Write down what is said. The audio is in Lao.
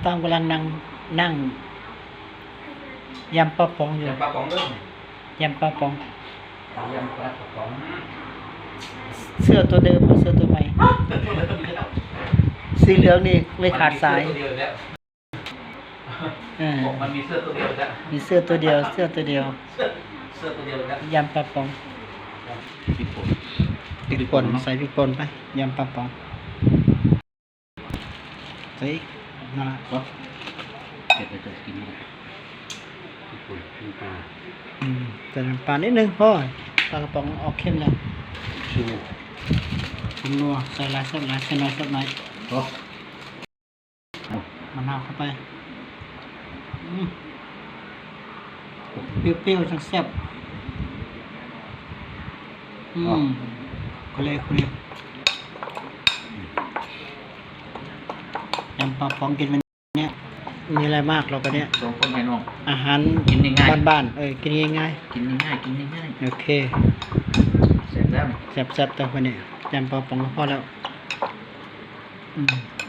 ຕ້ອງກຳລັງນັ່ງ ນັ່ງຢຳປາປອງຢູ່ ຢຳປາປອງເດີ ຢຳປາປອງ ຢຳປາປອງ ເສື້ອຕົວເດີມ ເສື້ອຕົວໃໝ່ ສີເຫຼືອງນີ້ໄມ່ຂາດສາຍ ມັນມີເສື້ອຕົວດຽວແລ້ວ ເອີ ມັນມີເສື້ອຕົວດຽວແລ້ວ ມີເສື້ອຕົວດຽວ ເສື້ອຕົວດຽວ ເສື້ອ ເສື້ອຕົວດຽວແລ້ວ ຢຳປາປອງ ພິກປົ່ນ ພິກປົ່ນ ໃສ່ພິກປົ່ນໄປ ຢຳປາປອງ ໃສ່ອີກ ນັ້ນລະ ເຜັດແລ້ວຈະກິນບໍ່ໄດ້ ອືມ ໃສ່ນ້ຳປານິດໜຶ່ງພໍ ປາກະປ໋ອງອອກເຄັມແລ້ວ ຊູ ຜົງນົວ ໃສ່ຫຼາຍແຊບຫຼາຍ ໃສ່ໜ້ອຍແຊບໜ້ອຍ ມະນາວເຂົ້າໄປ ອືມ ປ່ຽວໆ ຈັ່ງແຊບ ອືມ ໂຄເລ ໂຄເລ ຍຳປາປ໋ອງກິນແບບນີ້ ມີອະໄລມາກດອກອັນນີ້ ສອງຄົນພີ່ນ້ອງ ອາຫານກິນງ່າຍໆ ບ້ານໆ ເອີ ກິນງ່າຍໆ ກິນງ່າຍໆ ກິນງ່າຍໆ ໂອເຄ ແຊບແລ້ວ ແຊບໆ ຕາຄົນນີ້ ຍຳປາປ໋ອງກໍພໍແລ້ວ ອືມ.